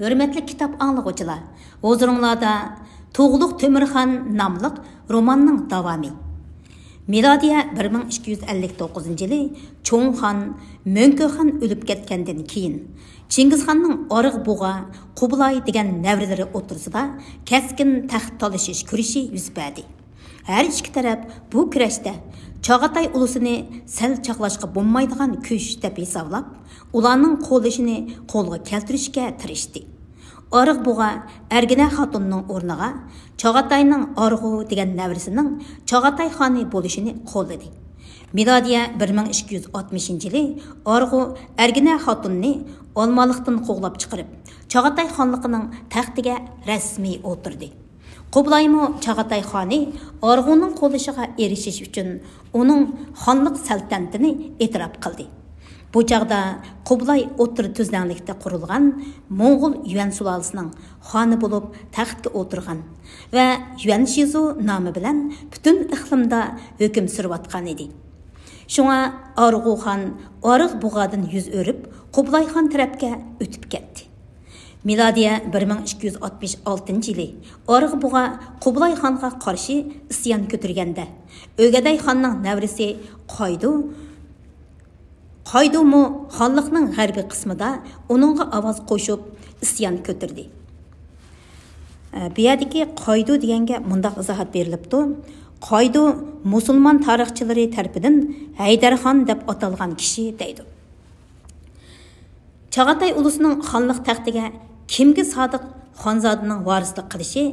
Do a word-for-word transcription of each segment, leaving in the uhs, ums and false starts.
ھۆرمەتلىك كىتاب ئاڭلىغۇچىلار، ھۇزۇرۇڭلاردا تۇغلۇق تۆمۈرخان ناملىق روماننىڭ داۋامى. مىلادىيە بىر مىڭ ئىككى يۈز ئەللىك توققۇزىنچى يىلى چوڭ خان مۆڭكۈخان ئۆلۈپ كەتكەندىن كېيىن، چىڭگىزخاننىڭ ئارىغ بۇغا، قۇبلاي دېگەن نەۋرىلىرى ئوتتۇرىسىدا كەسكىن تەخت تالىشىش كۈرىشى يۈز بەردى. ھەر ئىككى تەرەپ بۇ كۈرەشتە چاغاتاي ئۇلۇسىنى سەل چاغلاشقا بولمايدىغان كۈچ دەپ ھېسابلاپ، ئۇلارنىڭ قوللىشىنى قولغا كەلتۈرۈشكە تىرىشتى. ئارىغ بۇغا ئەرگىنە خاتۇننىڭ ئورنىغا چاغاتاينىڭ ئارغۇ دېگەن نەۋرىسىنىڭ چاغاتاي خانى بولۇشىنى قوللىدى. مىلادىيە بىر مىڭ ئىككى يۈز ئاتمىشىنچى يىلى ئارغۇ ئەرگىنە خاتۇننى ئالمالىقتىن قوغلاپ چىقىرىپ، چاغاتاي خانلىقىنىڭ تەختىگە رەسمىي ئولتۇردى. قۇبلايمۇ چاغاتاي خانى ئارغۇنىڭ قوللىشىغا ئېرىشىش ئۈچۈن ئۇنىڭ خانلىق سەلتەنىتىنى ئېتىراپ قىلدى. بۇ چاغدا قۇبلاي ئوتتۇرا تۈزلەڭلىكتە قۇرۇلغان موڭغۇل يۈەن سۇلالىسىنىڭ خانى بولۇپ تەختكە ئولتۇرغان ۋە يۈەن شىزۇ نامى بىلەن پۈتۈن ئىقلىمدا ھۆكۈم سۈرۈۋاتقان ئىدى. شۇڭا ئارغۇ خان ئارىغ بۇغادىن يۈز ئۆرۈپ، قۇبلاي خان تەرەپكە ئۆتۈپ كەتتى. مىلادىيە بىر مىڭ ئىككى يۈز ئاتمىش ئالتىنچى يىلى ئارىغ بۇغا قۇبلاي خانغا قارشى ئىسيان كۆتۈرگەندە، ئۆگەدەي خاننىڭ نەۋرىسى قايدۇ، قايدۇمۇ خانلىقنىڭ غەربىي قىسمىدا ئۇنىڭغا ئاۋاز قوشۇپ ئىسيان كۆتۈردى. ئە، بۇ يەردىكى قايدۇ دېگەنگە مۇنداق ئىزاھات بېرىلىپتۇ: قايدۇ مۇسۇلمان تارىخچىلىرى تەرىپىدىن ھەيدەرخان دەپ ئاتالغان كىشى دەيدۇ. چاغاتاي ئۇلۇسىنىڭ خانلىق تەختىگە كىمگە سادىق خانزادىنىڭ ۋارىسلىق قىلىشى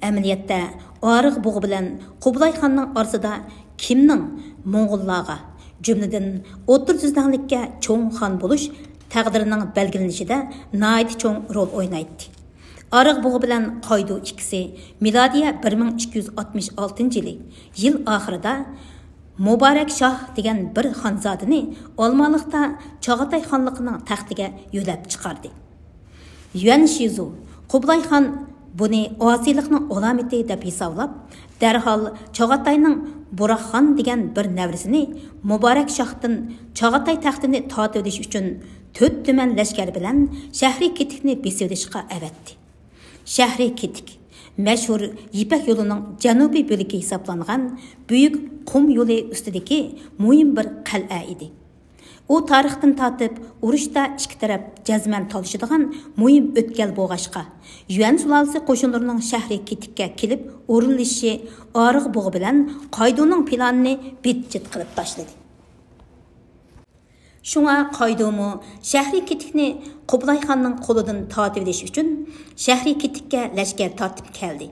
ئەمەلىيەتتە ئارىغ بۇغا بىلەن قۇبلاي خاننىڭ ئارىسىدا كىمنىڭ موڭغۇللارغا، جۈملىدىن ئوتتۇرا تۈزلەڭلىككە چوڭ خان بولۇش تەقدىرىنىڭ بەلگىلىنىشىدە ناھايىتى چوڭ رول ئوينايتتى. ئارىغ بۇغا بىلەن قايدۇ ئىككىسى مىلادىيە بىر مىڭ ئىككى يۈز ئاتمىش ئالتىنچى يىلى يىل ئاخىرىدا مۇبارەك شاھ دېگەن بىر خانزادىنى ئالمالىقتا چاغاتاي خانلىقىنىڭ تەختىگە يۆلەپ چىقاردى. يۈەن شىزۇ، قۇبلاي خان بۇنى ئاسىيلىقنىڭ ئالامىتى دەپ ھېسابلاپ، دەرھال چاغاتاينىڭ بۇراخان دېگەن بىر نەۋرىسىنى مۇبارەك شاھتىن چاغاتاي تەختىنى تارتىۋېلىش ئۈچۈن تۆت تۈمەن لەشكەر بىلەن شەھرى كېتىكنى بېسىۋېلىشقا ئەۋەتتى. شەھرى كېتىك مەشھۇر يىپەك يولىنىڭ جەنۇبىي بۆلىكى ھېسابلانغان بۈيۈك قۇم يولى ئۈستىدىكى مۇھىم بىر قەلئە ئىدى. ئۇ تارىختىن تارتىپ ئۇرۇشتا ئىككى تەرەپ جەزمەن تالىشىدىغان مۇھىم ئۆتكەل بولغاچقا، يۈەن سۇلالىسى قوشۇنلىرىنىڭ شەھرى كېتىككە كېلىپ ئورۇنلىشىشى ئارىغ بۇغا بىلەن قايدۇنىڭ پىلانىنى بىت-چىت قىلىپ تاشلىدى. شۇڭا قايدۇمۇ شەھرى كېتىكنى قۇبلاي خاننىڭ قولىدىن تارتىۋېلىش ئۈچۈن شەھرى كېتىككە لەشكەر تارتىپ كەلدى.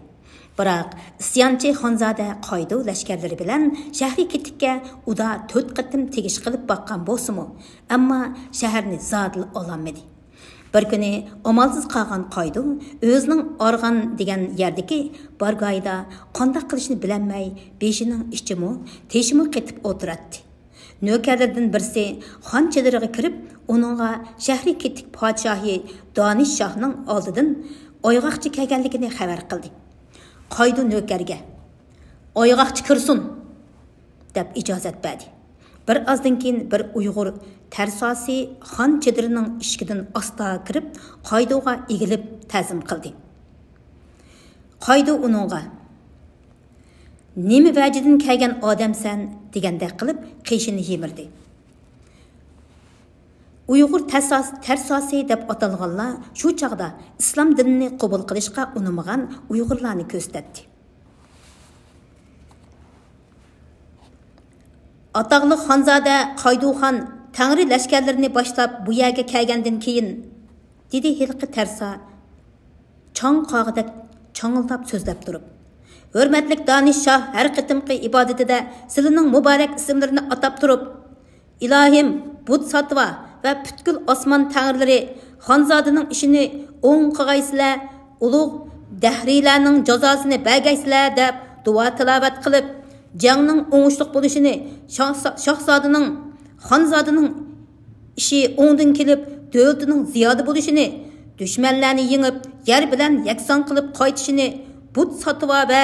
بىراق ئىسيانچى خانزادە قايدۇ لەشكەرلىرى بىلەن شەھرى كېتىككە ئۇدا تۆت قېتىم تېگىش قىلىپ باققان بولسىمۇ، ئەمما شەھەرنى زادىلا ئالالمىدى. بىر كۈنى ئامالسىز قالغان قايدۇ ئۆزىنىڭ ئارغان دېگەن يەردىكى بارگاھىدا قانداق قىلىشنى بىلەلمەي، بېشىنىڭ ئىچىمۇ، تېشىمۇ قېتىپ ئولتۇراتتى. نۆكەرلىرىدىن بىرسى خان چېدىرىغا كىرىپ، ئۇنىڭغا شەھرى كېتىك پادىشاھى دانىش شاھنىڭ ئالدىدىن ئايغاقچى كەلگەنلىكىنى خەۋەر قىلدى. قايدۇ نۆكەرگە «ئايغاقچى كىرسۇن!» دەپ ئىجازەت بەردى. بىر ئازدىن كېيىن بىر ئۇيغۇر تەرساسى خان چېدىرىنىڭ ئىشىكىدىن ئاستا كىرىپ، قايدۇغا ئېگىلىپ تەزىم قىلدى. قايدۇ ئۇنىڭغا «نېمە ۋەجىدىن كەلگەن ئادەمسەن؟» دېگەندەك قىلىپ قېشىنى يىمىردى. ئۇيغۇر تەساس-، تەرساسى دەپ ئاتالغانلار شۇ چاغدا ئىسلام دىنىنى قوبۇل قىلىشقا ئۇنىمىغان ئۇيغۇرلارنى كۆرسىتەتتى. «ئاتاقلىق خانزادە قايدۇخان تەڭرى لەشكەرلىرىنى باشلاپ بۇ يەرگە كەلگەندىن كېيىن»، دېدى ھېلىقى تەرسا چاڭ قاغىدەك چاڭىلداپ سۆزلەپ تۇرۇپ. «ھۆرمەتلىك دانىش شاھ ھەر قېتىمقى ئىبادىتىدە سىلىنىڭ مۇبارەك ئىسىملىرىنى ئاتاپ تۇرۇپ، ئىلاھىم، بۇت ساتىۋا ۋە پۈتكۈل ئاسمان تەڭرىلىرى خانزادىنىڭ ئىشىنى ئوڭ قىلغايسىلەر، ئۇلۇغ دەھرىيلەرنىڭ جازاسىنى بەرگەيسىلەر» دەپ دۇئا تىلاۋەت قىلىپ، جەڭنىڭ ئوڭۇشلۇق بولۇشىنى، شاھ-، شاھزادىنىڭ، خانزادىنىڭ ئىشى ئوڭدىن كېلىپ، دۆلىتىنىڭ زىيادە بولۇشىنى، دۈشمەنلەرنى يېڭىپ، يەر بىلەن يەكسان قىلىپ قايتىشىنى بۇت ساتىۋا ۋە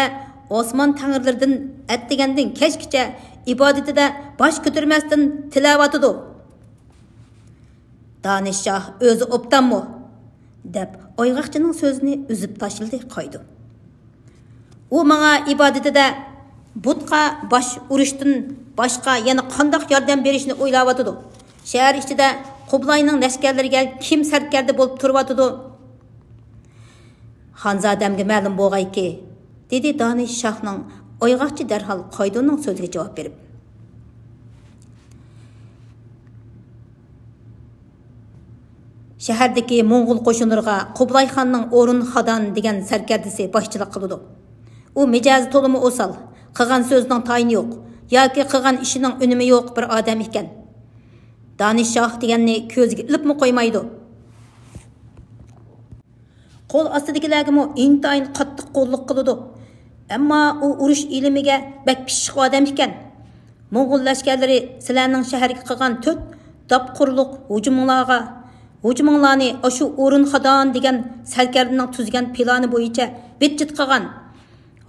ئاسمان تەڭرىلىرىدىن ئەتىگەندىن كەچكىچە ئىبادىتىدە باش كۆتۈرمەستىن تىلەۋاتىدۇ. دانىش شاھ ئۆزى ئوبدانمۇ؟ دەپ ئايغاقچىنىڭ سۆزىنى ئۈزۈپ تاشلىدى قايدۇ. ئۇ ماڭا ئىبادىتىدە بۇتقا باش ئۇرۇشتىن باشقا يەنە قانداق ياردەم بېرىشنى ئويلاۋاتىدۇ؟ شەھەر ئىچىدە قۇبلاينىڭ لەشكەرلىرىگە كىم سەركەردە بولۇپ تۇرۇۋاتىدۇ؟ خانزادەمگە مەلۇم بولغايكى، دېدى دانىش شاھنىڭ ئايغاقچى دەرھال قايدۇنىڭ سۆزىگە جاۋاب بېرىپ. شەھەردىكى موڭغۇل قوشۇنلىرىغا قۇبلايخاننىڭ ئورۇن خادان دېگەن سەركەردىسى باشچىلىق قىلىدۇ. ئۇ مىجەزى تولىمۇ ئوسال، قىلغان سۆزىنىڭ تايىنى يوق ياكى قىلغان ئىشىنىڭ ئۈنۈمى يوق بىر ئادەم ئىكەن. دانىش شاھ دېگەننى كۆزىگە ئىلىپمۇ قويمايدۇ. قول ئاستىدىكىلەرگىمۇ ئىنتايىن قاتتىق قۇللۇق قىلىدۇ. ئەمما ئۇ ئۇرۇش ئىلمىگە بەك پىششىق ئادەم ئىكەن. موڭغۇل لەشكەرلىرى سىلەرنىڭ شەھەرگە قىلغان تۆت داپقۇرلۇق ھۇجۇمۇڭلارغا، ھۇجۇمۇڭلارنى ئاشۇ ئورۇن خادان دېگەن سەركەردىنىڭ تۈزگەن پىلانى بويىچە بىت-چىت قىلغان.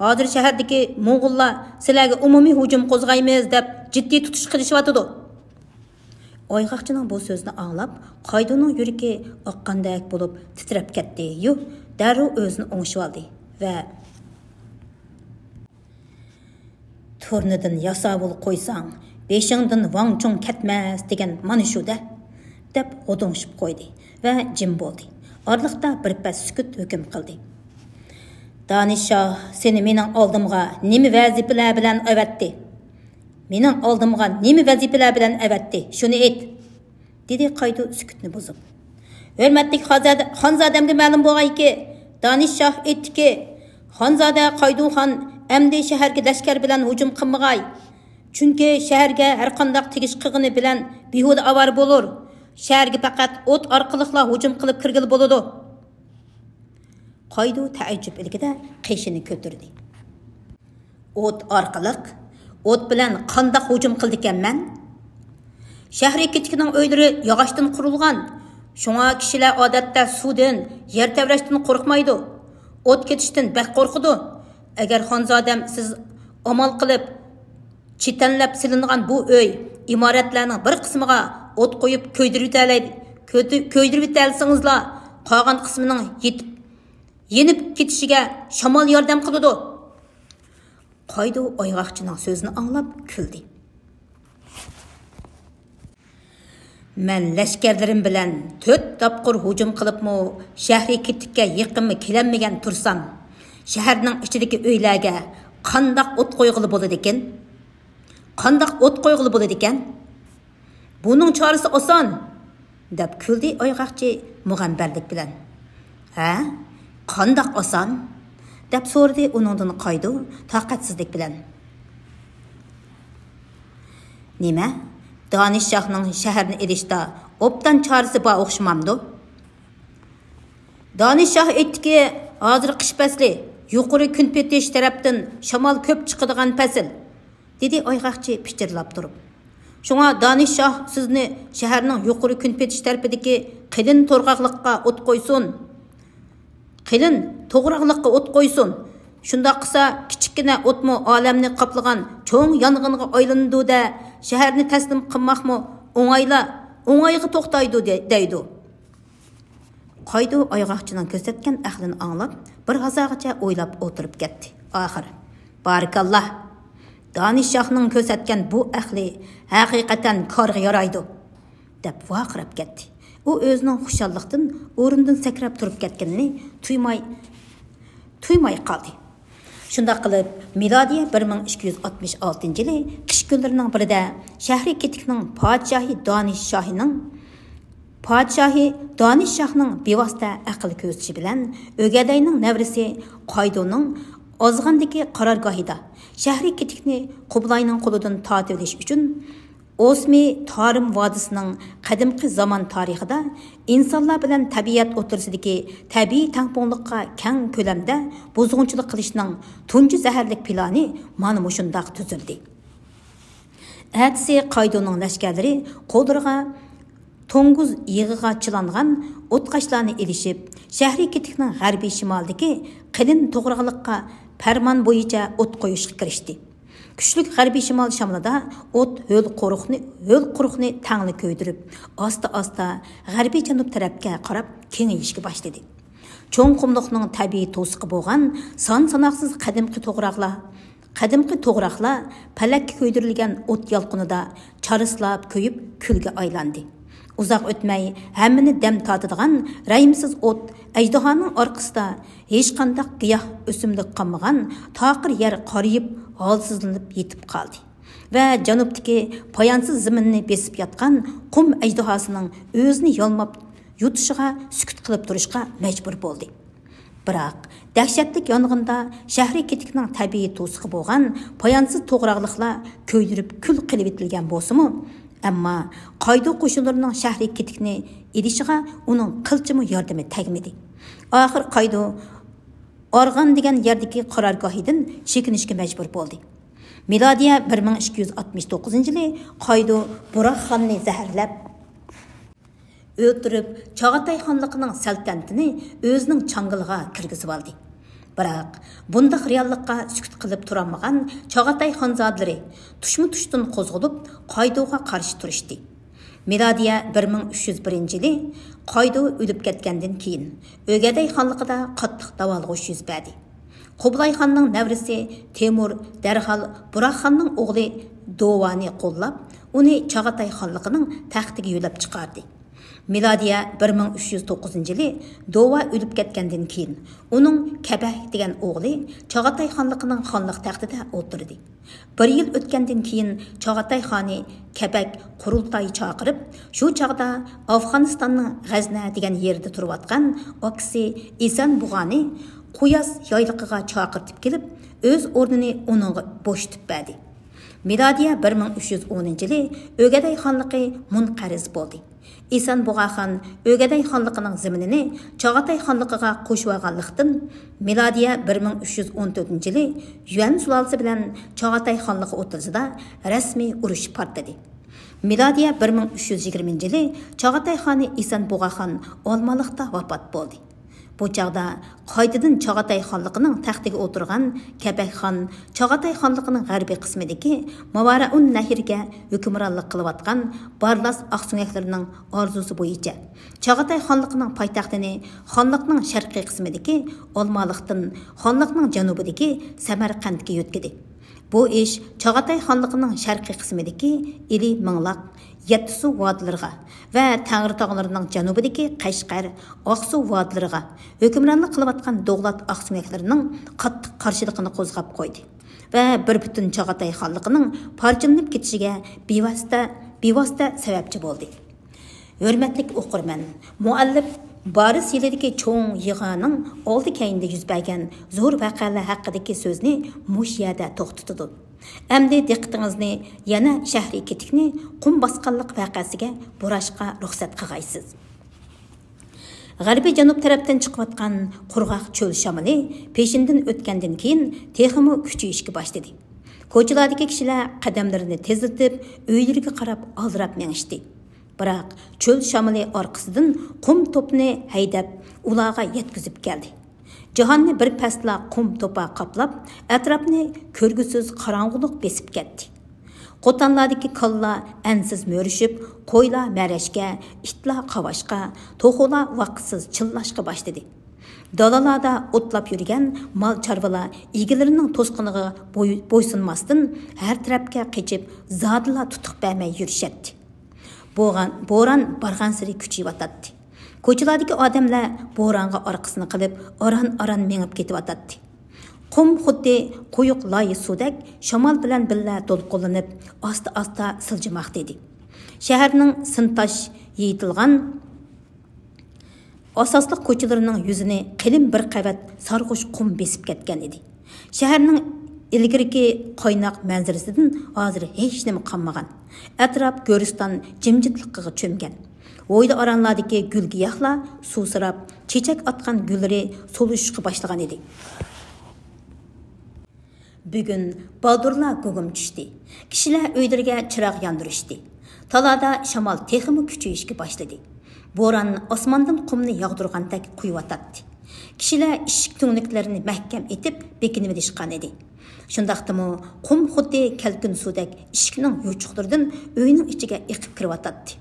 ھازىر شەھەردىكى موڭغۇللار سىلەرگە ئومۇمىي ھۇجۇم قوزغايمىز دەپ جىددىي تۇتۇش قىلىشىۋاتىدۇ. ئايغاقچىنىڭ بۇ سۆزىنى ئاڭلاپ، قايدۇنىڭ يۈرىكى ئاققاندەك بولۇپ تىترەپ كەتتى-يۇ، دەررۇ ئۆزىنى ئوڭشىۋالدى ۋە «تۇرنىدىن ياساۋۇل قويساڭ، بېشىڭدىن ۋاڭچۇڭ كەتمەس دېگەن مانا شۇ-دە» دەپ غۇدۇڭشىپ قويدى ۋە جىم بولدى. ئارىلىقتا بىر پەس سۈكۈت ھۆكۈم قىلدى. «دانىش شاھ سېنى مېنىڭ ئالدىمغا نېمە ۋەزىپىلەر بىلەن ئەۋەتتى؟ مېنىڭ ئالدىمغا نېمە ۋەزىپىلەر بىلەن ئەۋەتتى؟ شۇنى ئېيت!» دېدى قايدۇ سۈكۈتنى بۇزۇپ. «ھۆرمەتلىك خانزادە-، خانزادەمگە مەلۇم بولغايكى، دانىش شاھ ئېيتتىكى، خانزادە قايدۇ خان ئەمدى شەھەرگە لەشكەر بىلەن ھۇجۇم قىلمىغاي. چۈنكى شەھەرگە ھەرقانداق تېگىش قىلغىنى بىلەن بىھۇدە ئاۋارە بولۇر. شەھەرگە پەقەت ئوت ئارقىلىقلا ھۇجۇم قىلىپ كىرگىلى بولىدۇ.» قايدۇ تەئەججۈپ ئىلكىدە قېشىنى كۆتۈردى. «ئوت ئارقىلىق؟ ئوت بىلەن قانداق ھۇجۇم قىلىدىكەنمەن؟ شەھرى كېتىكنىڭ ئۆيلىرى ياغاچتىن قۇرۇلغان. شۇڭا كىشىلەر ئادەتتە سۇدىن، يەر تەۋرەشتىن قورقمايدۇ. ئوت كېتىشتىن بەك قورقىدۇ. ئەگەر خانزادەم سىز ئامال قىلىپ چېتەنلەپ سېلىنغان بۇ ئۆي، ئىمارەتلەرنىڭ بىر قىسمىغا ئوت قويۇپ كۆيدۈرۈۋېتەلەي-، كۆيدۈ-، كۆيدۈرۈۋېتەلىسىڭىزلا، قالغان قىسمىنىڭ يېتىپ، يېنىپ كېتىشىگە شامال ياردەم قىلىدۇ.» قايدۇ ئايغاقچىنىڭ سۆزىنى ئاڭلاپ كۈلدى. «مەن لەشكەرلىرىم بىلەن تۆت تاپقۇر ھۇجۇم قىلىپمۇ شەھرى كېتىككە يېقىنمۇ كېلەلمىگەن تۇرسام، شەھەرنىڭ ئىچىدىكى ئۆيلەرگە قانداق ئوت قويغىلى بولىدىكىن؟ قانداق ئوت قويغىلى بولىدىكەن؟ بۇنىڭ چارىسى ئاسان!» دەپ كۈلدى ئايغاقچى مۇغەمبەرلىك بىلەن. «ھە؟ قانداق ئاسان؟» دەپ سورىدى ئۇنىڭدىن قايدۇ تاقەتسىزلىك بىلەن. «نېمە؟ دانىش شاھنىڭ شەھەرنى ئېلىشتا ئوبدان چارىسى بار ئوخشىمامدۇ؟ دانىش شاھ ئېيتتىكى، ھازىر قىش پەسلى، يۇقىرى كۈن پېتىش تەرەپتىن شامال كۆپ چىقىدىغان پەسىل.» دېدى ئايغاقچى پىچىرلاپ تۇرۇپ. «شۇڭا دانىش شاھ سىزنى شەھەرنىڭ يۇقىرى كۈن پېتىش تەرىپىدىكى قېلىن تورغاقلىققا ئوت قويسۇن. قېلىن توغراقلىققا ئوت قويسۇن. شۇنداق قىلسا، كىچىككىنە ئوتمۇ ئالەمنى قاپلىغان چوڭ يانغىنغا ئايلىنىدۇ-دە، شەھەرنى تەسلىم قىلماقمۇ ئوڭايلا، ئوڭايغا توختايدۇ» دە-، دەيدۇ. قايدۇ ئايغاقچىنىڭ كۆرسەتكەن ئەقلىنى ئاڭلاپ، بىر ھازاغىچە ئويلاپ ئولتۇرۇپ كەتتى. ئاخىر، «بارىكاللا! دانىش شاھنىڭ كۆرسەتكەن بۇ ئەقلى ھەقىقەتەن كارغا يارايدۇ!» دەپ ۋارقىراپ كەتتى. ئۇ ئۆزىنىڭ خۇشاللىقتىن ئورنىدىن سەكرەپ تۇرۇپ كەتكىنىنى تۇيماي، تۇيماي قالدى. شۇنداق قىلىپ، مىلادىيە بىر مىڭ ئىككى يۈز ئاتمىش ئالتىنچى يىلى قىش كۈنلىرىنىڭ بىرىدە شەھرى كېتىكنىڭ پادىشاھى دانىش شاھىنىڭ، پادىشاھى دانىش شاھنىڭ بىۋاسىتە ئەقىل كۆرسىتىشى بىلەن ئۆگەدەينىڭ نەۋرىسى قايدۇنىڭ ئازغاندىكى قارارگاھىدا شەھرى كېتىكنى قۇبلاينىڭ قولىدىن تارتىۋېلىش ئۈچۈن ئوسمى تارىم ۋادىسىنىڭ قەدىمكى زامان تارىخىدا ئىنسانلار بىلەن تەبىئەت ئوتتۇرىسىدىكى تەبىئىي تەڭپۇڭلۇققا كەڭ كۆلەمدە بۇزغۇنچىلىق قىلىشنىڭ تۇنجى زەھەرلىك پىلانى مانا مۇشۇنداق تۈزۈلدى. ئەتىسى قايدۇنىڭ لەشكەرلىرى قوللىرىغا توڭگۇز يېغىغا چىلانغان ئوتقاشلارنى ئېلىشىپ، شەھرى كېتىكنىڭ غەربىي شىمالىدىكى قېلىن توغراقلىققا پەرمان بويىچە ئوت قويۇشقا كىرىشتى. كۈچلۈك غەربىي شىمال شامىلىدا ئوت ھۆل قورۇقنى، ھۆل قۇرۇقنى تەڭلا كۆيدۈرۈپ، ئاستا-ئاستا غەربىي جەنۇب تەرەپكە قاراپ كېڭىيىشكە باشلىدى. چوڭ قۇملۇقنىڭ تەبىئىي توسۇقى بولغان سان ساناقسىز قەدىمكى توغراقلار، قەدىمكى توغراقلار پەلەككە كۆيدۈرۈلگەن ئوت يالقۇنىدا چارسلاپ كۆيۈپ، كۈلگە ئايلاندى. ئۇزاق ئۆتمەي، ھەممىنى دەم تارتىدىغان رەھىمسىز ئوت ئەجدىھانىڭ ئارقىسىدا ھېچقانداق گىياھ، ئۆسۈملۈك قالمىغان تاقىر يەر قارىيىپ، ھالسىزلىنىپ يېتىپ قالدى ۋە جەنۇبتىكى پايانسىز زېمىننى بېسىپ ياتقان قۇم ئەجدىھاسىنىڭ ئۆزىنى يالماپ يۇتۇشىغا سۈكۈت قىلىپ تۇرۇشقا مەجبۇر بولدى. بىراق، دەھشەتلىك يانغىندا شەھىرى كېتىكنىڭ تەبىئىي توسۇقى بولغان پايانسىز توغراقلىقلار كۆيدۈرۈپ كۈل قىلىۋېتىلگەن بولسىمۇ، ئەمما قايدۇ قوشۇنلىرىنىڭ شەھىرى كېتىكنى ئېلىشىغا ئۇنىڭ قىلچىمۇ ياردىمى تەگمىدى. ئاخىر قايدۇ ئارغان دېگەن يەردىكى قارارگاھىدىن چېكىنىشكە مەجبۇر بولدى. مىلادىيە بىر مىڭ ئىككى يۈز ئاتمىش توققۇزىنچى يىلى قايدۇ بۇراخاننى زەھەرلەپ ئۆلتۈرۈپ، چاغاتاي خانلىقىنىڭ سەلتەنىتىنى ئۆزىنىڭ چاڭگىلىغا كىرگۈزۈۋالدى. بىراق، بۇنداق رېئاللىققا سۈكۈت قىلىپ تۇرالمىغان چاغاتاي خانزادىلىرى تۇشمۇتۇشتىن قوزغىلىپ، قايدۇغا قارشى تۇرۇشتى. مىلادىيە بىر مىڭ ئۈچ يۈز بىرىنچى يىلى قايدۇ ئۆلۈپ كەتكەندىن كېيىن، ئۆگەدەي خانلىقىدا قاتتىق داۋالغۇش يۈز بەردى. قۇبلاي خاننىڭ نەۋرىسى تېمۇر دەرھال بۇراخاننىڭ ئوغلى دوۋانى قوللاپ، ئۇنى چاغاتاي خانلىقىنىڭ تەختىگە يۆلەپ چىقاردى. مىلادىيە بىر مىڭ ئۈچ يۈز توققۇزىنچى يىلى دوۋا ئۆلۈپ كەتكەندىن كېيىن، ئۇنىڭ كەبەك دېگەن ئوغلى چاغاتاي خانلىقىنىڭ خانلىق تەختىدە ئولتۇردى. بىر يىل ئۆتكەندىن كېيىن، چاغاتاي خانى كەبەك قۇرۇلتايى چاقىرىپ، شۇ چاغدا ئافغانىستاننىڭ غەزنە دېگەن يېرىدە تۇرۇۋاتقان ئاكىسى ئېسەن بۇغانى قۇياس يايلىقىغا چاقىرتىپ كېلىپ، ئۆز ئورنىنى ئۇنىڭغا بوشىتىپ بەردى. مىلادىيە بىر مىڭ ئۈچ يۈز ئونىنچى يىلى ئۆگەدەي خانلىقى مۇنقەرز بولدى. ئېسەن بۇغاخان ئۆگەدەي خانلىقىنىڭ زېمىنىنى چاغاتاي خانلىقىغا قوشۇۋالغانلىقتىن، مىلادىيە بىر مىڭ ئۈچ يۈز ئون تۆتىنچى يىلى يۈەن سۇلالىسى بىلەن چاغاتاي خانلىقى ئوتتۇرىسىدا رەسمىي ئۇرۇش پارتلىدى. مىلادىيە بىر مىڭ ئۈچ يۈز يىگىرمىنچى يىلى چاغاتاي خانى ئېسەن بۇغاخان ئالمالىقتا ۋاپات بولدى. بۇ چاغدا قايتىدىن چاغاتاي خانلىقىنىڭ تەختىگە ئولتۇرغان كەپەك خان چاغاتاي خانلىقىنىڭ غەربىي قىسمىدىكى ماۋارائۇن نەھرگە ھۆكۈمرانلىق قىلىۋاتقان بارلاس ئاقسۆڭەكلىرىنىڭ ئارزۇسى بويىچە، چاغاتاي خانلىقىنىڭ پايتەختىنى خانلىقنىڭ شەرقىي قىسمىدىكى ئالمالىقتىن خانلىقنىڭ جەنۇبىدىكى سەمەرقەنتكە يۆتكىدى. بۇ ئىش چاغاتاي خانلىقىنىڭ شەرقىي قىسمىدىكى ئىلى مىڭلاق، يەتتىسۇ ۋادىلىرىغا ۋە تەڭرىتاغلىرىنىڭ جەنۇبىدىكى قەشقەر، ئاقسۇ ۋادىلىرىغا ھۆكۈمرانلىق قىلىۋاتقان دوغلات ئاقسۆڭەكلىرىنىڭ قاتتىق قارشىلىقىنى قوزغاپ قويدى ۋە بىر پۈتۈن چاغاتاي خانلىقىنىڭ پارچىلىنىپ كېتىشىگە بىۋاسىتە، بىۋاسىتە سەۋەبچى بولدى. ھۆرمەتلىك ئوقۇرمەن، مۇئەللىپ بارىس يىلىدىكى چوڭ يىغىننىڭ ئالدى كەينىدە يۈز بەرگەن زور ۋەقەلەر ھەققىدىكى سۆزنى مۇشۇ يەردە توختىتىدۇ. ئەمدى دىققىتىڭىزنى يەنە شەھرى كېتىكنى قۇم باسقانلىق ۋەقەسىگە بۇراشقا رۇخسەت قىلغايسىز. غەربىي جەنۇب تەرەپتىن چىقىۋاتقان قۇرغاق چۆل شامىلى پېشىندىن ئۆتكەندىن كېيىن تېخىمۇ كۈچىيىشكە باشلىدى. كوچىلاردىكى كىشىلەر قەدەملىرىنى تېزلىتىپ، ئۆيلىرىگە قاراپ ئالدىراپ مېڭىشتى. بىراق چۆل شامىلى ئارقىسىدىن قۇم توپنى ھەيدەپ، ئۇلارغا يەتكۈزۈپ كەلدى. جاھاننى بىر پەسلا قۇم توپا قاپلاپ، ئەتراپنى كۆرگۈسىز قاراڭغۇلۇق بېسىپ كەتتى. قوتانلاردىكى كالىلار ئەنسىز مۆرىشىپ، قويلار مەرەشكە، ئىتلار قاۋاشقا، توخۇلار ۋاقىتسىز چىللاشقا باشلىدى. دالالاردا ئوتلاپ يۈرگەن مال چارۋىلار ئىگىلىرىنىڭ توسقىنىغا بوي-، بويسۇنماستىن، ھەر تەرەپكە قېچىپ، زادىلا تۇتۇق بەرمەي يۈرۈشەتتى. بوغان-، بوران بارغانسېرى كۈچىيىۋاتاتتى. كوچىلاردىكى ئادەملەر بورانغا ئارقىسىنى قىلىپ، ئاران-ئاران مېڭىپ كېتىۋاتاتتى. قۇم خۇددى قويۇق لاي سۇدەك شامال بىلەن بىللە دولقۇنلىنىپ، ئاستا-ئاستا سىلجىماقتا ئىدى. شەھەرنىڭ سىنتاش يېيىتىلغان ئاساسلىق كوچىلىرىنىڭ يۈزىنى قېلىن بىر قەۋەت سارغۇچ قۇم بېسىپ كەتكەن ئىدى. شەھەرنىڭ ئىلگىرىكى قايناق مەنزىرىسىدىن ھازىر ھېچنېمە قالمىغان. ئەتراپ گۆرىستان جىمجىتلىقىغا چۆمگەن. ھويلا-ئارانلاردىكى گۈل-گىياھلار سۇسىراپ، چېچەك ئاتقان گۈللىرى سولۇشۇشقا باشلىغان ئىدى. بۈگۈن بالدۇرلا گۇگۇم چۈشتى. كىشىلەر ئۆيلىرىگە چىراغ ياندۇرۇشتى. تالادا شامال تېخىمۇ كۈچىيىشكە باشلىدى. بوران ئاسماندىن قۇمنى ياغدۇرغاندەك قۇيۇۋاتاتتى. كىشىلەر ئىشىك تۈڭلۈكلىرىنى مەھكەم ئېتىپ بېكىنىۋېلىشقان ئىدى. شۇنداقتىمۇ قۇم خۇددى كەلكۈن سۇدەك ئىشىكنىڭ يوچۇقلىرىدىن ئۆينىڭ ئىچىگە ئېقىپ كىرىۋاتاتتى.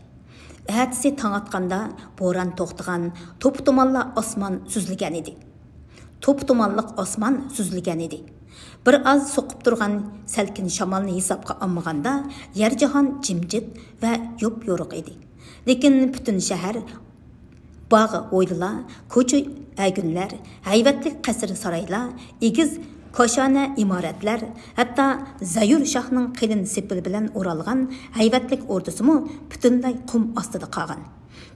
ئەتىسى تاڭ ئاتقاندا بوران توختىغان، توپا-تۇمانلا ئاسمان سۈزۈلگەنىدى. توپا-تۇمانلىق ئاسمان سۈزۈلگەنىدى. بىر ئاز سوقۇپ تۇرغان سەلكىن شامالنى ھېسابقا ئالمىغاندا، يەر-جاھان جىمجىت ۋە يوپيورۇق ئىدى. لېكىن پۈتۈن شەھەر، باغ-ھويلىلار، كوچا-ئەگۈنلەر، ھەيۋەتلىك قەسىر-سارايلار، ئېگىز كاشانە ئىمارەتلەر، ھەتتا زەيۇر شاھنىڭ قېلىن سېپىلى بىلەن ئورالغان ھەيۋەتلىك ئوردىسىمۇ پۈتۈنلەي قۇم ئاستىدا قالغان.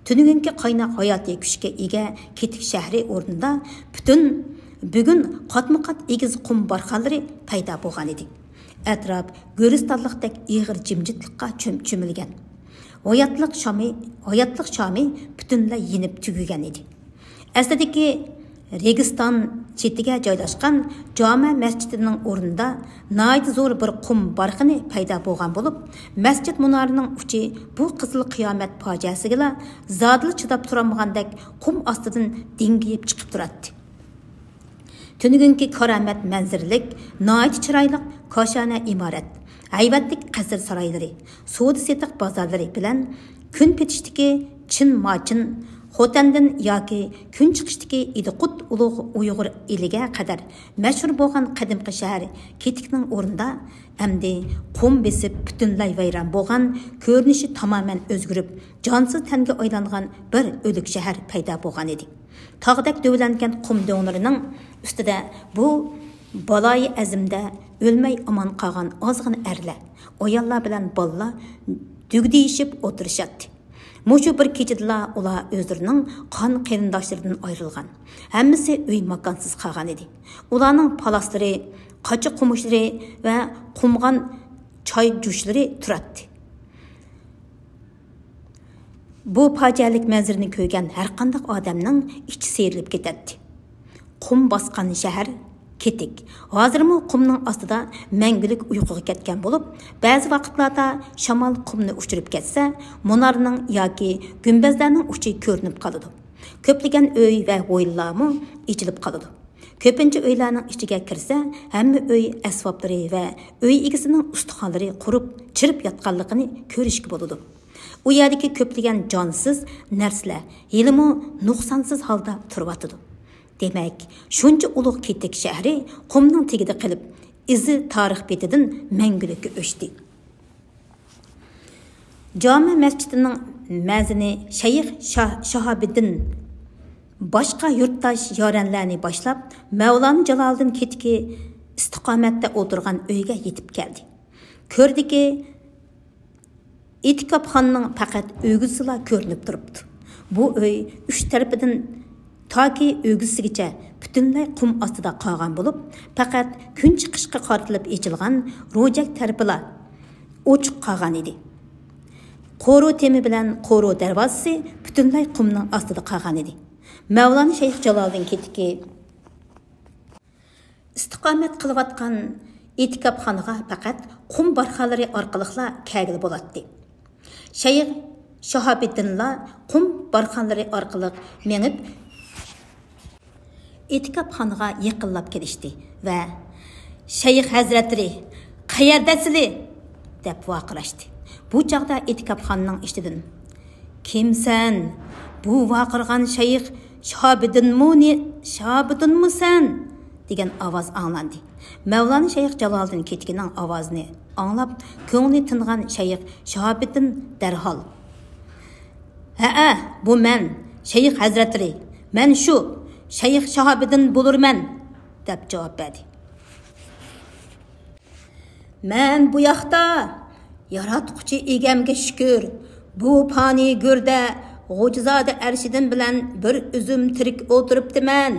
تۈنۈگۈنكى قايناق ھاياتىي كۈچكە ئىگە كېتىك شەھىرى ئورنىدا پۈتۈن بۈگۈن قاتمۇقات ئېگىز قۇم بارخانلىرى پەيدا بولغانىدى. ئەتراپ گۆرىستانلىقتەك ئېغىر جىمجىتلىققا چۆم-، چۆمۈلگەن. ھاياتلىق شامى، ھاياتلىق شامى پۈتۈنلەي يېنىپ تۈگىگەن ئىدى. ئەسلىدىكى رېگىستان چېتىگە جايلاشقان جامە مەسچىتىنىڭ ئورنىدا ناھايىتى زور بىر قۇم بارخىنى پەيدا بولغان بولۇپ، مەسچىت مۇنارىنىڭ ئۇچى بۇ قىزىل قىيامەت پاجىئەسىگىلا زادىلا چىداپ تۇرالمىغاندەك قۇم ئاستىدىن دىڭگىيىپ چىقىپ تۇراتتى. تۈنۈگۈنكى كارامەت مەنزىرىلىك، ناھايىتى چىرايلىق كاشانە ئىمارەت، ھەيۋەتلىك قەسىر سارايلىرى، سودا سېتىق بازارلىرى بىلەن كۈن پېتىشتىكى چىن ماچىن، خوتەندىن ياكى كۈن چىقىشتىكى ئىدىقۇت ئۇلۇغ ئۇيغۇر ئېلىگە قەدەر مەشھۇر بولغان قەدىمكى شەھەر كېتىكنىڭ ئورنىدا ئەمدى قۇم بېسىپ پۈتۈنلەي ۋەيران بولغان، كۆرۈنۈشى تامامەن ئۆزگىرىپ، جانسىز تەنگە ئايلانغان بىر ئۆلۈك شەھەر پەيدا بولغانىدى. تاغدەك دۆۋىلەنگەن قۇم دۆڭلىرىنىڭ ئۈستىدە بۇ بالايىئەزىمدە ئۆلمەي ئامان قالغان ئازغىنە ئەرلەر، ئاياللار بىلەن بالىلار دۈگدىيىشىپ ئولتۇرۇشاتتى. مۇشۇ بىر كېچىدىلا ئۇلار ئۆزلىرىنىڭ قان قېرىنداشلىرىدىن ئايرىلغان. ھەممىسى ئۆي ماكانسىز قالغانىدى. ئۇلارنىڭ پالاسلىرى، قاچا قومۇچلىرى ۋە قۇمغان چاي جۇشلىرى تۇراتتى. بۇ پاجىئەلىك مەنزىرىنى كۆرگەن ھەرقانداق ئادەمنىڭ ئىچى سىيرىلىپ كېتەتتى. قۇم باسقان شەھەر كېتىك ھازىرمۇ قۇمنىڭ ئاستىدا مەڭگۈلۈك ئۇيقۇغا كەتكەن بولۇپ، بەزى ۋاقىتلاردا شامال قۇمنى ئۇچۇرۇپ كەتسە، مۇنارنىڭ ياكى گۈمبەزلەرنىڭ ئۇچى كۆرۈنۈپ قالىدۇ. كۆپلىگەن ئۆي ۋە ھويلىلارمۇ ئېچىلىپ قالىدۇ. كۆپىنچە ئۆيلەرنىڭ ئىچىگە كىرسە، ھەممە ئۆي ئەسۋابلىرى ۋە ئۆي ئىگىسىنىڭ ئۇستىخانلىرى قۇرۇپ، چىرىپ ياتقانلىقىنى كۆرۈشكە بولىدۇ. ئۇ يەردىكى كۆپلىگەن جانسىز نەرسىلەر ھېلىمۇ نۇقسانسىز ھالدا تۇرۇۋاتىدۇ. دېمەك، شۇنچە ئۇلۇغ كېتىك شەھىرى قۇمنىڭ تېگىدە قېلىپ، ئىزى تارىخ بېتىدىن مەڭگۈلۈككە ئۆچتى. جامە مەسچىتىنىڭ مەزىنى شەيخ شا-، شاھابىدىن باشقا يۇرتداش يارەنلەرنى باشلاپ، مەۋلانا جالالىدىن كېتىكى ئىستىقامەتتە ئولتۇرغان ئۆيگە يېتىپ كەلدى. كۆردىكى، ئېتىكاپخانىنىڭ پەقەت ئۆگزىسىلا كۆرۈنۈپ تۇرۇپتۇ. بۇ ئۆي ئۈچ تەرىپىدىن تاكى ئۆگزىسىگىچە پۈتۈنلەي قۇم ئاستىدا قالغان بولۇپ، پەقەت كۈن چىقىشقا قارىتىلىپ ئېچىلغان روجەك تەرىپىلا ئوچۇق قالغان ئىدى. قورۇ تېمى بىلەن قورۇ دەرۋازىسى پۈتۈنلەي قۇمنىڭ ئاستىدا قالغان ئىدى. مەۋلانا شەيخ جالالىدىن كېتىكى ئىستىقامەت قىلىۋاتقان ئېتىكاپخانىغا پەقەت قۇم بارخانلىرى ئارقىلىقلا كەلگىلى بولاتتى. شەيخ شاھابىدىنلا قۇم بارخانلىرى ئارقىلىق مېڭىپ، ئېتىكاپخانىغا يېقىنلاپ كېلىشتى ۋە، «شەيخ ھەزرەتلىرى، قەيەردە سىلى؟» دەپ ۋارقىراشتى. بۇ چاغدا ئېتىكاپخانىنىڭ ئىچىدىن، «كىمسەن؟ بۇ ۋارقىرىغان شەيخ شاھابىدىنمۇ نى-، شاھابىدىنمۇ سەن؟» دېگەن ئاۋاز ئاڭلاندى. مەۋلانا شەيخ جالالىدىن كېتىكىنىڭ ئاۋازىنى ئاڭلاپ، كۆڭلى تىنغان شەيخ شاھابىدىن دەرھال، «ھەئە، بۇ مەن، شەيخ ھەزرەتلىرى، مەن شۇ، شەيخ شاھابىدىن بولۇرمەن» دەپ جاۋاب بەردى. «مەن بۇ ياقتا، ياراتقۇچى ئىگەمگە شۈكۈر، بۇ پانىي گۆردە غوجىزادە ئەرشىدىن بىلەن بىر ئۆزۈم تىرىك ئولتۇرۇپتىمەن.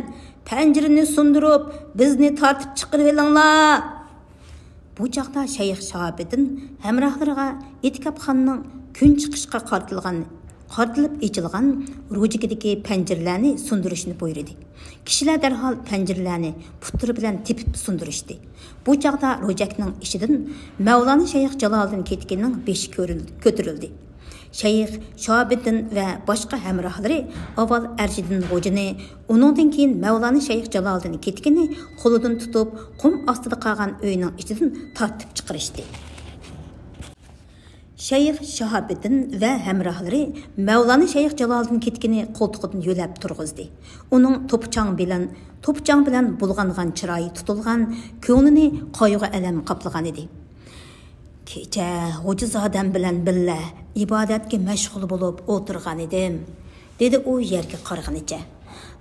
پەنجىرىنى سۇندۇرۇپ، بىزنى تارتىپ چىقىرىۋېلىڭلار!» بۇ چاغدا شەيخ شاھابىدىن ھەمراھلىرىغا ئېتىكاپخانىنىڭ كۈن چىقىشقا قارىتىلغان، قارىتىلىپ ئېچىلغان روجىكىدىكى پەنجىرىلەرنى سۇندۇرۇشنى بۇيرۇدى. كىشىلەر دەرھال پەنجىرىلەرنى پۇتلىرى بىلەن تېپىپ سۇندۇرۇشتى. بۇ چاغدا روجەكنىڭ ئىچىدىن مەۋلانا شەيخ جالالىدىن كېتىكىنىڭ بېشى كۆرۈل-، كۆتۈرۈلدى. شەيخ شاھابىدىن ۋە باشقا ھەمراھلىرى ئاۋۋال ئەرشىدىن غوجىنى، ئۇنىڭدىن كېيىن مەۋلانا شەيخ جالالىدىن كېتىكىنى قولىدىن تۇتۇپ، قۇم ئاستىدا قالغان ئۆينىڭ ئىچىدىن تارتىپ چىقىرىشتى. شەيخ شاھابىدىن ۋە ھەمراھلىرى مەۋلانا شەيخ جالالىدىن كېتىكىنى قولتۇقىدىن يۆلەپ تۇرغۇزدى. ئۇنىڭ توپا چاڭ بىلەن، توپا چاڭ بىلەن بۇلغانغان چىرايى تۇتۇلغان، كۆڭلىنى قايغۇ-ئەلەم قاپلىغان ئىدى. كېچە غوجىزادەم بىلەن بىللە ئىبادەتكە مەشغۇل بولۇپ ئولتۇرغان ئىدىم، دېدى ئۇ يەرگە قارىغىنىچە.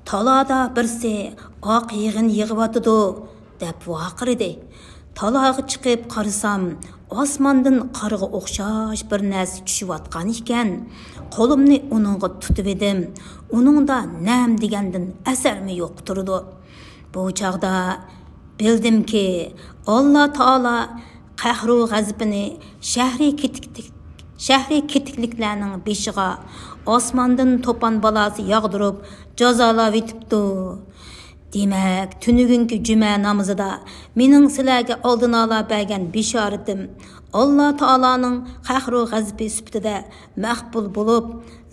تالادا بىرسى ئاق يىغىن يىغىۋاتىدۇ، دەپ ۋارقىرىدى. تالاغا چىقىپ قارىسام، ئاسماندىن قارغا ئوخشاش بىر نەرسە چۈشۈۋاتقان ئىكەن. قولۇمنى ئۇنىڭغا تۇتۇۋىدىم. ئۇنىڭدا نەم دېگەندىن ئەسەرمۇ يوق تۇرىدۇ. بۇ چاغدا بىلدىمكى، ئاللا تائالا قەھرۇ غەزىپىنى شەھرى كېتىكلىك، شەھرى كېتىكلىكلەرنىڭ بېشىغا ئاسماندىن توپان بالاسى ياغدۇرۇپ جازالاۋېتىپتۇ. دېمەك، تۈنۈگۈنكى جۈمە نامىزىدا مېنىڭ سىلەرگە ئالدىنئالا بەرگەن بېشارىتىم ئاللا تائالانىڭ قەھرۇ غەزىپى سۈپىتىدە مەقبۇل بولۇپ،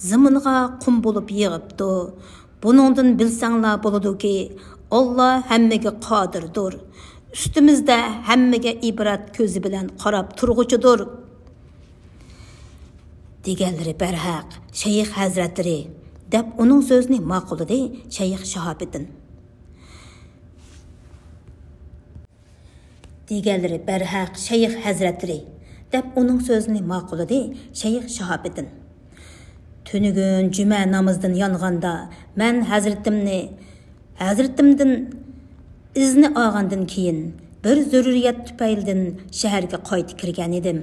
زېمىنغا قۇم بولۇپ يېغىپتۇ. بۇنىڭدىن بىلسەڭلار بولىدۇكى، ئاللا ھەممىگە قادىردۇر. ئۈستىمىزدە ھەممىگە ئىبرەت كۆزى بىلەن قاراپ تۇرغۇچىدۇر. دېگەنلىرى بەرھەق، شەيخ ھەزرەتلىرى، دەپ ئۇنىڭ سۆزىنى ماقۇللىدى شەيخ شاھابىدىن. دېگەنلىرى بەرھەق، شەيخ ھەزرەتلىرى، دەپ ئۇنىڭ سۆزىنى ماقۇللىدى شەيخ شاھابىدىن. تۈنۈگۈن جۈمە نامىزىدىن يانغاندا مەن ھەزرىتىمنى، ھەزرىتىمدىن ئىزنى ئالغاندىن كېيىن، بىر زۆرۈرىيەت تۈپەيلىدىن شەھەرگە قايتا كىرگەن ئىدىم.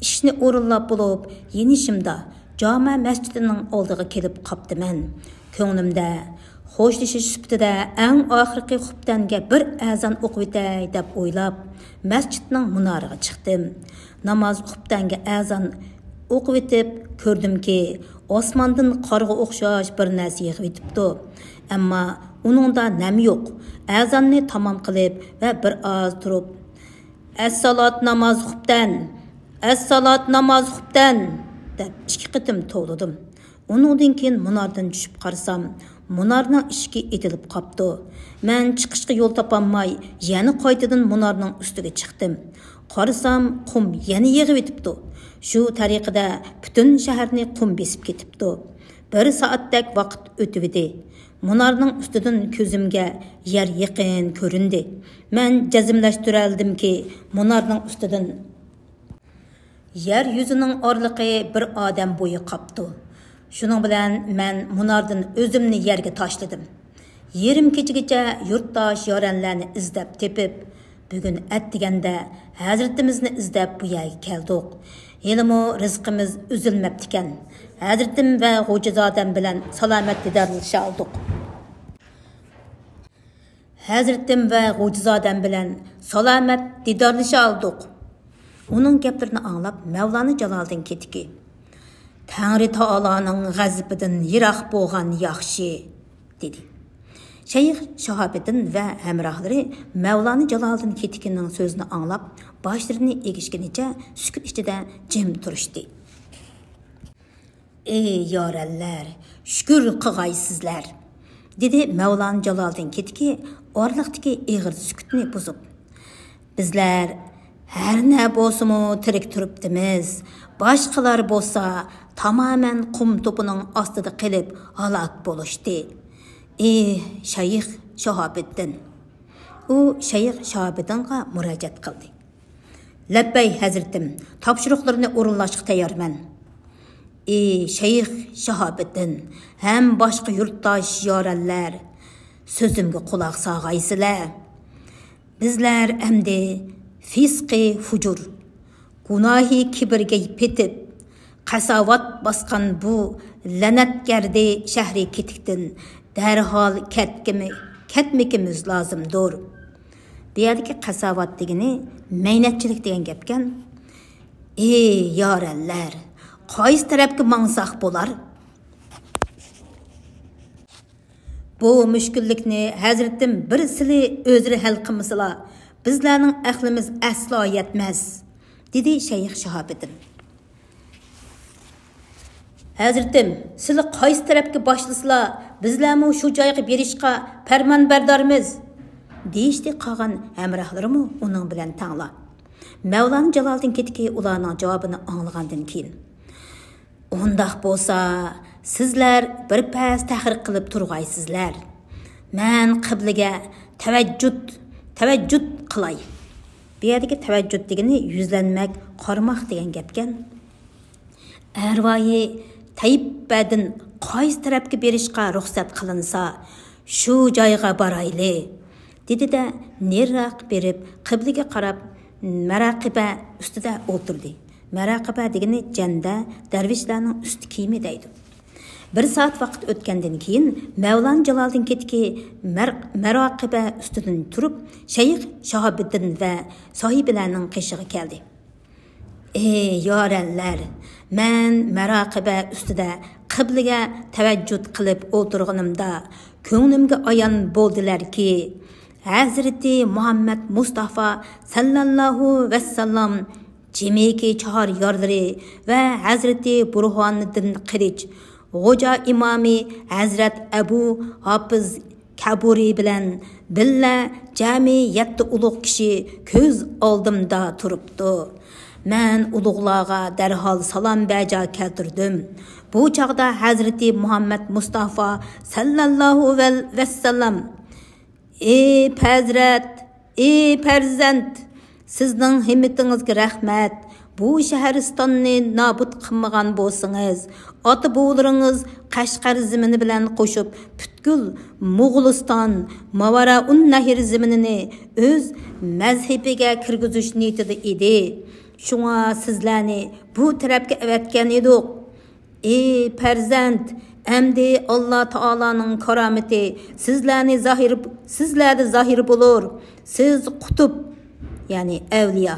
ئىشنى ئورۇنلاپ بولۇپ، يېنىشىمدا جامە مەسچىتىنىڭ ئالدىغا كېلىپ قاپتىمەن. كۆڭلۈمدە، خوشلىشىش سۈپىتىدە ئەڭ ئاخىرقى خۇپتەنگە بىر ئەزان ئوقۇۋېتەي دەپ ئويلاپ، مەسچىتنىڭ مۇنارىغا چىقتىم. ناماز خۇپتەنگە ئەزان ئوقۇۋېتىپ كۆردۈمكى، ئاسماندىن قارغا ئوخشاش بىر نەرسە يېغىۋېتىپتۇ. ئەمما ئۇنىڭدا نەم يوق. ئەزاننى تامام قىلىپ ۋە بىر ئاز تۇرۇپ، «ئەسسالات ناماز خۇپتەن! ئەسسالات ناماز خۇپتەن!» دەپ ئىككى قېتىم توۋلىدىم. ئۇنىڭدىن كېيىن مۇناردىن چۈشۈپ قارىسام، مۇنارنىڭ ئىشىكى ئېتىلىپ قاپتۇ. مەن چىقىشقا يول تاپالماي، يەنە قايتىدىن مۇنارنىڭ ئۈستىگە چىقتىم. قارىسام، قۇم يەنە يېغىۋېتىپتۇ. شۇ تەرىقىدە پۈتۈن شەھەرنى قۇم بېسىپ كېتىپتۇ. بىر سائەتتەك ۋاقىت ئۆتۈۋىدى. مۇنارنىڭ ئۈستىدىن كۆزۈمگە يەر يېقىن كۆرۈندى. مەن جەزملەشتۈرەلىدىمكى، مۇنارنىڭ ئۈستىدىن يەر يۈزىنىڭ ئارىلىقى بىر ئادەم بويى قاپتۇ. شۇنىڭ بىلەن مەن مۇناردىن ئۆزۈمنى يەرگە تاشلىدىم. يېرىم كېچىگىچە يۇرتداش يارەنلەرنى ئىزدەپ تېپىپ، بۈگۈن ئەتىگەندە ھەزرىتىمىزنى ئىزدەپ بۇ يەرگە كەلدۇق. ھېلىمۇ رىزقىمىز ئۈزۈلمەپتىكەن. ھەزرىتىم ۋە غوجىزادەم بىلەن سالامەت دىدارلىشالدۇق. ھەزرىتىم ۋە غوجىزادەم بىلەن سالامەت دىدارلىشالدۇق. ئۇنىڭ گەپلىرىنى ئاڭلاپ، مەۋلانا جالالىدىن كېتىكى، «تەڭرى تائالانىڭ غەزىپىدىن يىراق بولغان ياخشى» دېدى. شەيخ شاھابىدىن ۋە ھەمراھلىرى مەۋلانا جالالىدىن كېتىكىنىڭ سۆزىنى ئاڭلاپ، باشلىرىنى ئېگىشكىنىچە سۈكۈت ئىچىدە جىم تۇرۇشتى. «ئى يارەنلەر، شۈكۈر قىغايسىزلەر!» دېدى مەۋلانا جالالىدىن كېتىكى ئارىلىقتىكى ئېغىر سۈكۈتنى بۇزۇپ. «بىزلەر ھەر نە بولسىمۇ تىرىك تۇرۇپتىمىز، باشقىلار بولسا تامامەن قۇم توپىنىڭ ئاستىدا قېلىپ ھالاك بولۇشتى. ئى شەيخ شاھابىدىن!» ئۇ شەيخ شاھابىدىنغا مۇراجىئەت قىلدى. «لەببەي ھەزرىتىم، تاپشۇرۇقلىرىنى ئورۇنلاشقا تەييارمەن.» «ئى شەيخ شاھابىدىن ھەم باشقا يۇرتداش يارەنلەر، سۆزۈمگە قۇلاق ساغايسىلەر. بىزلەر ئەمدى فىسقى فۇجۇر، گۇناھى كىبىرگە پېتىپ، قەساۋەت باسقان بۇ لەنەتگەردى شەھرى كېتىكتىن دەرھال كەتكىمى-، كەتمىكىمىز لازىمدۇر.» بۇ يەردىكى قەساۋەت دېگىنى مەينەتچىلىك دېگەن گەپكەن. «ئى يارەنلەر، قايسى تەرەپكە ماڭساق بولار؟ بۇ مۈشكۈللۈكنى ھەزرىتىم بىرسىلى ئۆزلىرى ھەل قىلمىسىلا، بىزلەرنىڭ ئەقلىمىز ئەسلا يەتمەس»، دېدى شەيخ شاھابىدىن. «ھەزرىتىم، سىلى قايسى تەرەپكە باشلىسىلا، بىزلەرمۇ شۇ جايغا بېرىشقا پەرمانبەردارمىز»، دېيىشتى قالغان ھەمراھلىرىمۇ ئۇنىڭ بىلەن تەڭلا. مەۋلانا جالالىدىن كېتىكى ئۇلارنىڭ جاۋابىنى ئاڭلىغاندىن كېيىن، ئۇنداق بولسا، سىزلەر بىر پەس تەھرىر قىلىپ تۇرغايسىزلەر. مەن قىبلىگە تەۋەججۇت، تەۋەججۇت قىلاي. بۇ يەردىكى تەۋەججۇت دېگىنى يۈزلەنمەك، قارىماق دېگەن گەپكەن. ئەرۋايى تەيبەدىن قايسى تەرەپكە بېرىشقا رۇخسەت قىلىنسا، شۇ جايغا بارايلى، دېدى-دە، نېرىراق بېرىپ، قىبلىگە قاراپ مەراقىبە ئۈستىدە ئولتۇردى. مەراقىبە دېگىنى جەندە، دەرۋىشلەرنىڭ ئۈستى كىيىمى دەيدۇ. بىر سائەت ۋاقىت ئۆتكەندىن كېيىن، مەۋلانا جالالىدىن كېتىكى مەر-، مەراقىبە ئۈستىدىن تۇرۇپ، شەيخ شاھابىدىن ۋە ساھىبىلەرنىڭ قېشىغا كەلدى. ئى يارەنلەر، مەن مەراقىبە ئۈستىدە قىبلىگە تەۋەججۇت قىلىپ ئولتۇرغىنىمدا، كۆڭلۈمگە ئايان بولدىلەركى، ھەزرىتى مۇھەممەد مۇستافا سەللەللاھۇ ۋەسسالام جىمىكى چاھار يارلىرى ۋە ھەزرىتى بۇرھانىدىن قىلىچ، غوجا ئىمامى ھەزرەت ئەبۇ ھاپىز كەبۇرى بىلەن بىللە جەمئىي يەتتە ئۇلۇغ كىشى كۆز ئالدىمدا تۇرۇپتۇ. مەن ئۇلۇغلارغا دەرھال سالام بەجا كەلتۈردۈم. بۇ چاغدا ھەزرىتى مۇھەممەد مۇستافا سەللەللاھۇ ۋەل-، ۋەسسالام، ئى پەزرەت، ئى پەرزەنت، سىزنىڭ ھىممىتىڭىزگە رەھمەت. بۇ شەھرىستاننى نابۇت قىلمىغان بولسىڭىز، ئاتا-بوۋىلىرىڭىز قەشقەر زېمىنى بىلەن قوشۇپ، پۈتكۈل موغۇلىستان، ماۋارائۇن نەھر زېمىنىنى ئۆز مەزھىپىگە كىرگۈزۈش نىيىتىدە ئىدى. شۇڭا سىزلەرنى بۇ تەرەپكە ئەۋەتكەن ئىدۇق. ئى پەرزەنت، ئەمدى ئاللا تائالانىڭ كارامىتى سىزلەرنى زاھىر، سىزلەردە زاھىر بولۇر. سىز قۇتۇپ، يەنى ئەۋلىيا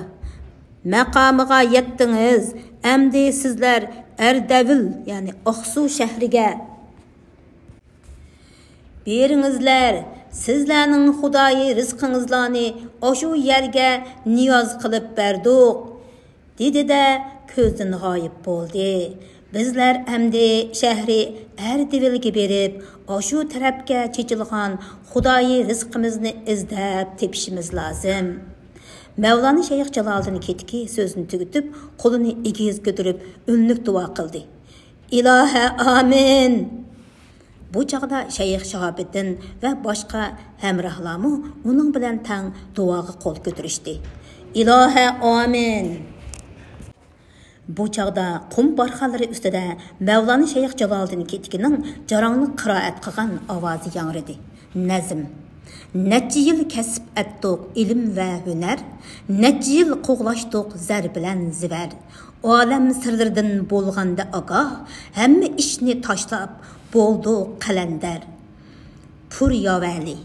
مەقامىغا يەتتىڭىز. ئەمدى سىزلەر ئەردەۋىل، يەنى ئاقسۇ شەھىرىگە بېرىڭىزلەر. سىزلەرنىڭ خۇدايى رىزقىڭىزلارنى ئاشۇ يەرگە نىياز قىلىپ بەردۇق، دېدى-دە، كۆزدىن غايىب بولدى. بىزلەر ئەمدى شەھىرى ئەردېۋىلگە بېرىپ، ئاشۇ تەرەپكە چېچىلغان خۇدايى رىزقىمىزنى ئىزدەپ تېپىشىمىز لازىم. مەۋلانا شەيخ جالالىدىن كېتىكى سۆزىنى تۈگىتىپ، قولىنى ئېگىز كۆتۈرۈپ، ئۈنلۈك دۇئا قىلدى. ئىلاھە، ئامىن! بۇ چاغدا شەيخ شاھابىدىن ۋە باشقا ھەمراھلارمۇ ئۇنىڭ بىلەن تەڭ دۇئاغا قول كۆتۈرۈشتى. ئىلاھە، ئامىن! بۇ چاغدا قۇم بارخانلىرى ئۈستىدە مەۋلانا شەيخ جالالىدىن كېتىكىنىڭ جاراڭلىق قىرائەت قىلغان ئاۋازى ياڭرىدى. نەزم. نەچچە يىل كەسىپ ئەتتۇق ئىلىم ۋە ھۈنەر، نەچچە يىل قوغلاشتۇق زەر بىلەن زىۋەر. ئالەم سىرلىرىدىن بولغاندا ئاگاھ، ھەممە ئىشنى تاشلاپ بولدۇق قەلەندەر. پۇر ياۋەلى،